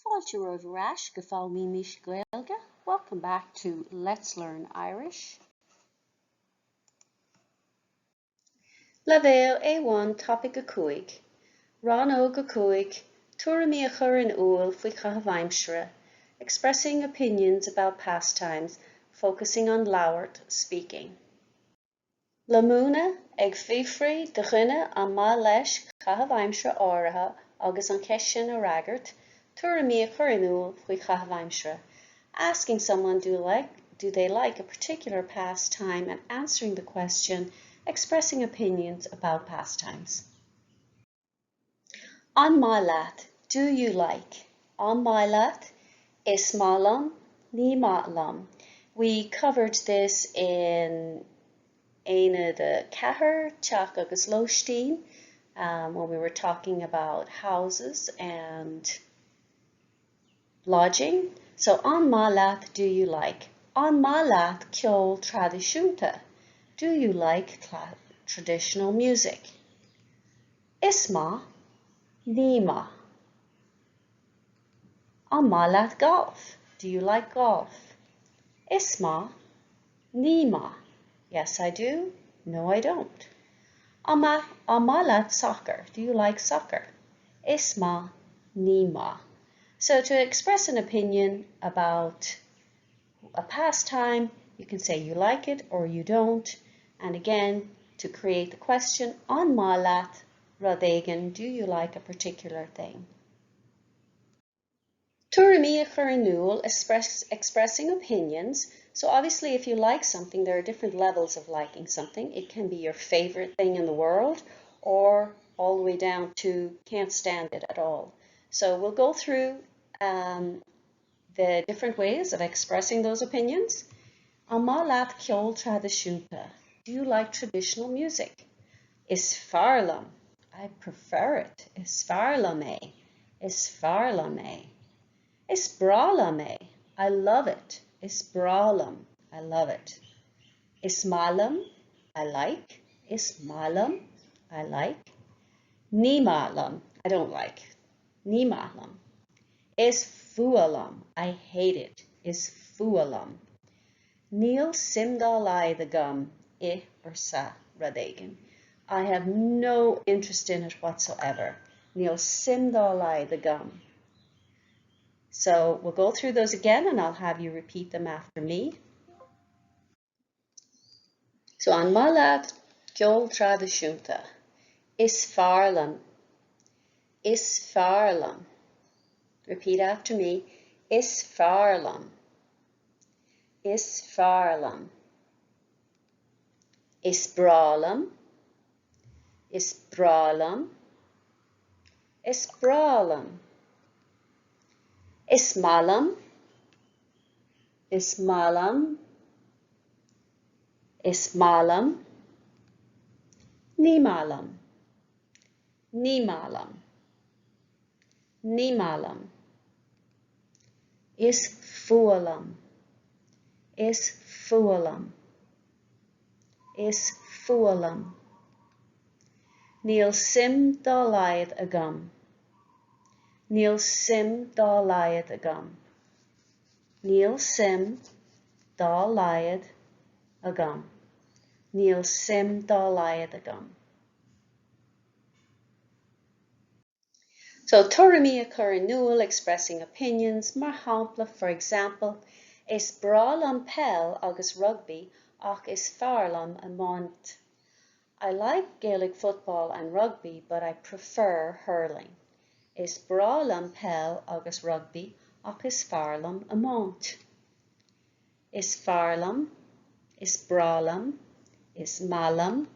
Fáilte romhaibh ar ais go Foghlaimímis Gaeilge, welcome back to Let's Learn Irish. Leibhéal A1 Topaic 5, Rannóg 5, Tuairimí a chur in iúl faoi chaitheamh aimsire, Expressing opinions about pastimes, focusing on labhairt, speaking. Le múineadh, ag fiafraí de dhuine an maith leis caitheamh aimsire áirithe agus an cheist sin a fhreagairt, tuairimí a chur in iúl faoi chaitheamh aimsire. Asking someone do like do they like a particular pastime and answering the question, expressing opinions about pastimes. An maith leat? Do you like? An maith leat? Is maith liom. Ní maith liom. We covered this in Aonad 4, Teach agus Lóistín, um, when we were talking about houses and lodging. So an maith leat, do you like? An maith leat ceol traidisiúnta? Do you like traditional music? Is maith, ní maith. An maith leat golf? Do you like golf? Is maith, ní maith. Yes, I do. No, I don't. An maith, an maith leat soccer? Do you like soccer? Is maith, ní maith. So to express an opinion about a pastime, you can say you like it or you don't. And again, to create the question, an maith leat rud éigin, do you like a particular thing? Tuairimí a chur in iúl, express, expressing opinions. So obviously if you like something, there are different levels of liking something. It can be your favorite thing in the world or all the way down to can't stand it at all. So we'll go through um, the different ways of expressing those opinions. An maith leat ceol traidisiúnta? Do you like traditional music? Is fearr liom. I prefer it. Is fearr liom é. Is fearr liom é. Is breá liom é. I love it. Is breá liom. I love it. Is maith liom. I like. Is maith liom. I like. Ní maith liom. I don't like. Ní maith liom. Is fuath liom. I hate it. Is fuath liom. Níl suim dá laghad agam i or sa rud éigin. I have no interest in it whatsoever. Níl suim dá laghad agam. So we'll go through those again and I'll have you repeat them after me. So an maith leat ceol traidisiúnta? Is fearr liom. Is fearr liom. Repeat after me. Is fearr liom. Is fearr liom. Is breá liom. Is breá liom. Is breá liom. Is maith liom. Is maith liom. Is maith liom. Ní maith liom. Ní maith liom. Ní maith liom. Is fuath liom. Is fuath liom. Is fuath liom. Níl suim dá laghad agam. Níl suim dá laghad agam. Níl suim dá laghad agam. Níl suim dá laghad agam. So tuairimí a chur in iúl, expressing opinions, mar shampla, for example, Is breá liom peil agus rugbaí ach is fearr liom iomáint. I like Gaelic football and rugby but I prefer hurling. Is breá liom peil agus rugbaí ach is fearr liom iomáint. Is fearr liom, is breá liom, is maith liom,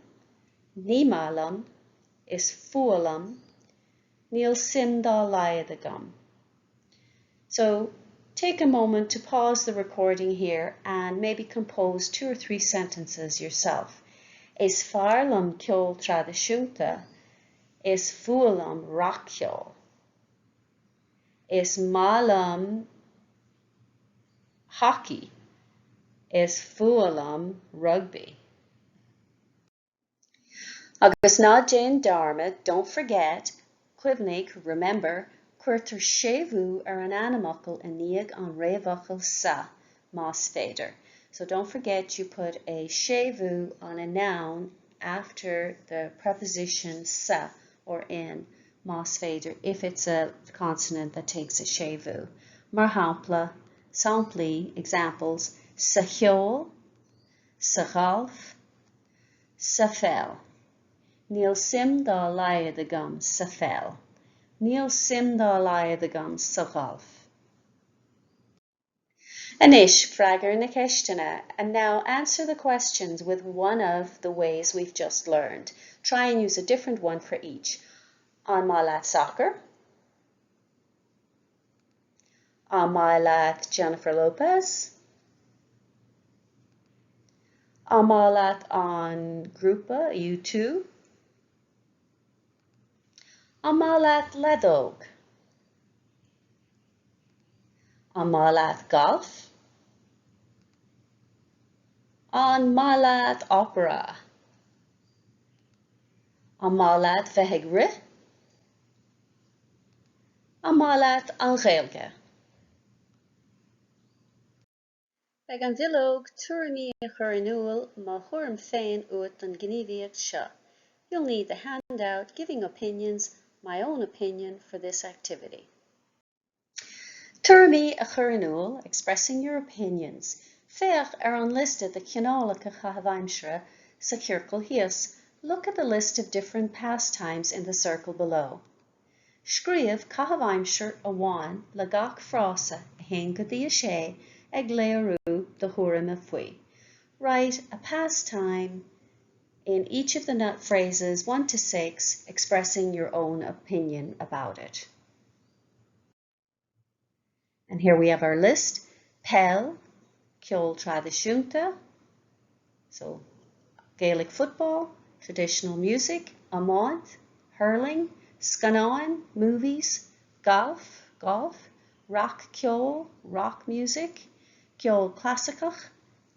ní maith liom, is fuath liom, níl suim dá laghad agam. So take a moment to pause the recording here and maybe compose two or three sentences yourself. Is fearr liom ceol traidisiúnta, is fuath liom rac-cheol. Is maith liom hockey, is fuath liom rugby. Agus ná déan dearmad, don't forget, cuimhnigh, remember, Cuirtear séimhiú ar an ainmfhocal i ndiaidh an réamhfhocail sa, más féidir. So don't forget you put a séimhiú on a noun after the preposition sa or in, más féidir, if it's a consonant that takes a séimhiú. Mar shampla, samplaí, examples, sa cheol, sa ghalf, sa pheil. Níl suim dá laghad agam sa pheil. Níl suim dá laghad agam sa ghalf. Anois, freagair na ceisteanna. And now answer the questions with one of the ways we've just learned. Try and use a different one for each. An maith leat sacar? An maith leat Jennifer Lopez? An maith leat an grúpa U2? An maith leat leadóg? An maith leat galf? An maith leat opera? An maith leat bheith ag rith? An maith leat an Ghaeilge? Beidh an bhileog Tuairimí a chur in iúl, Mo Thuairim Féin uait don ghníomhaíocht seo. You'll need the handout Giving Opinions, My Own Opinion for this activity. Tuairimí a chur in iúl, Expressing your opinions. Féach ar an liosta de chineálacha caitheamh aimsire sa chiorcal thíos. Look at the list of different pastimes in the circle below. Scríobh caitheamh aimsire amháin le gach frása, 1 go dtí 6, ag léiriú do thuairime faoi. Write a pastime in each of the phrases 1 to 6, expressing your own opinion about it. And here we have our list. Peil, ceol traidisiúnta, so Gaelic football, traditional music, iomáint, hurling, scannáin, movies, galf, golf, rac-cheol, rock music, ceol clasaiceach,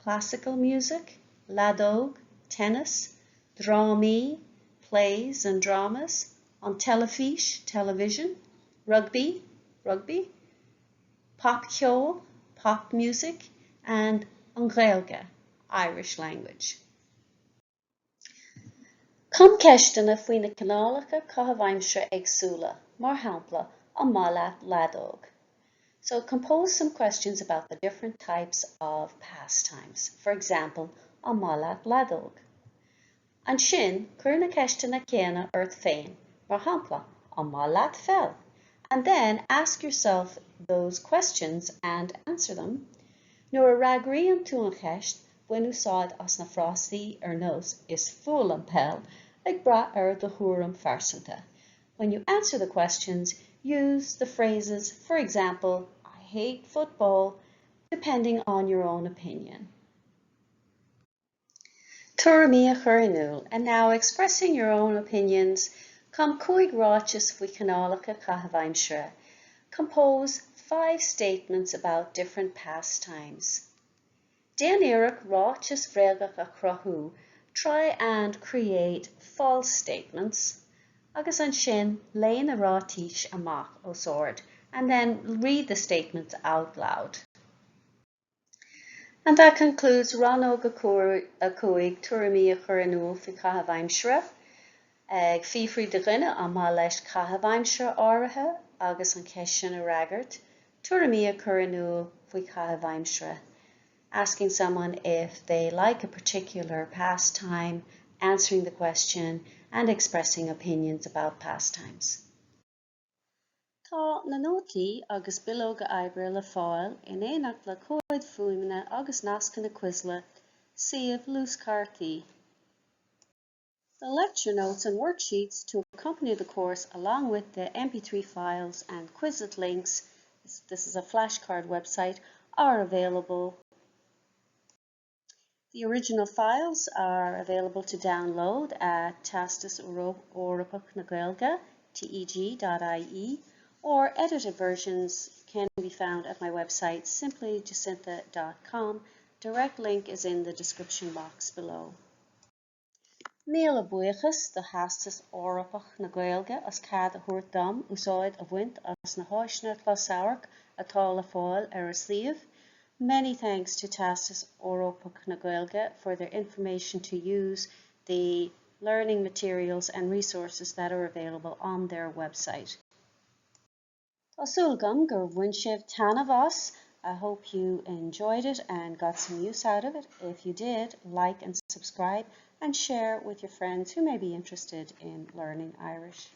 classical music, leadóg, tennis, drámaí, plays and dramas, an teilifís, television, rugbaí, rugby, popcheol, pop music, and an Ghaeilge, Irish language. Cum ceisteanna faoi na cineálacha caitheamh aimsire éagsúla, mar shampla, an maith leat leadóg? So compose some questions about the different types of pastimes. For example, an maith leat leadóg? Ansin, cuir na ceisteanna céanna ort féin, mar shampla, an maith leat peil? And then ask yourself those questions and answer them. Nuair a fhreagraíonn tú an cheist, bain úsáid as na frásaí ar nós is fuath liom peil, ag brath ar do thuairim phearsanta. When you answer the questions, use the phrases, for example, I hate football, depending on your own opinion. Tuairimí a chur in iúl, and now expressing your own opinions, cum cúig ráiteas faoi chineálacha caitheamh aimsire. Compose five statements about different pastimes. Déan iarracht ráitis bhréagach a chruthú, try and create false statements, agus ansin léigh na ráitis amach os ard, and then read the statements out loud. And that concludes Rannóg a 5, Tuairimí a chur in iúl faoi chaitheamh aimsire. Ag fiafraí de dhuine an maith leis caitheamh aimsire áirithe agus an cheist sin a fhreagairt, tuairimí a chur in iúl faoi chaitheamh aimsire. Asking someone if they like a particular pastime, answering the question and expressing opinions about pastimes. Tá na nótaí agus bileoga oibre le fáil in éineacht le comhaid fuaime agus nascanna Quizlet, suíomh luaschártaí. The lecture notes and worksheets to accompany the course along with the MP3 files and Quizlet links, this is a flashcard website, are available. The original files are available to download at Teastas Eorpach na Gaeilge, teg.ie, or edited versions can be found at my website simplyjacintha.com. Direct link is in the description box below. Míle buíochas do Theastas Eorpach na Gaeilge as cead a thabhairt dom úsáid a bhaint as na háiseanna closamhairc atá le fáil ar a suíomh. Many thanks to Teastas Eorpach na Gaeilge for their information to use the learning materials and resources that are available on their website. Tá súil agam gur bhain sibh taitneamh as. I hope you enjoyed it and got some use out of it. If you did, like and subscribe and share with your friends who may be interested in learning Irish.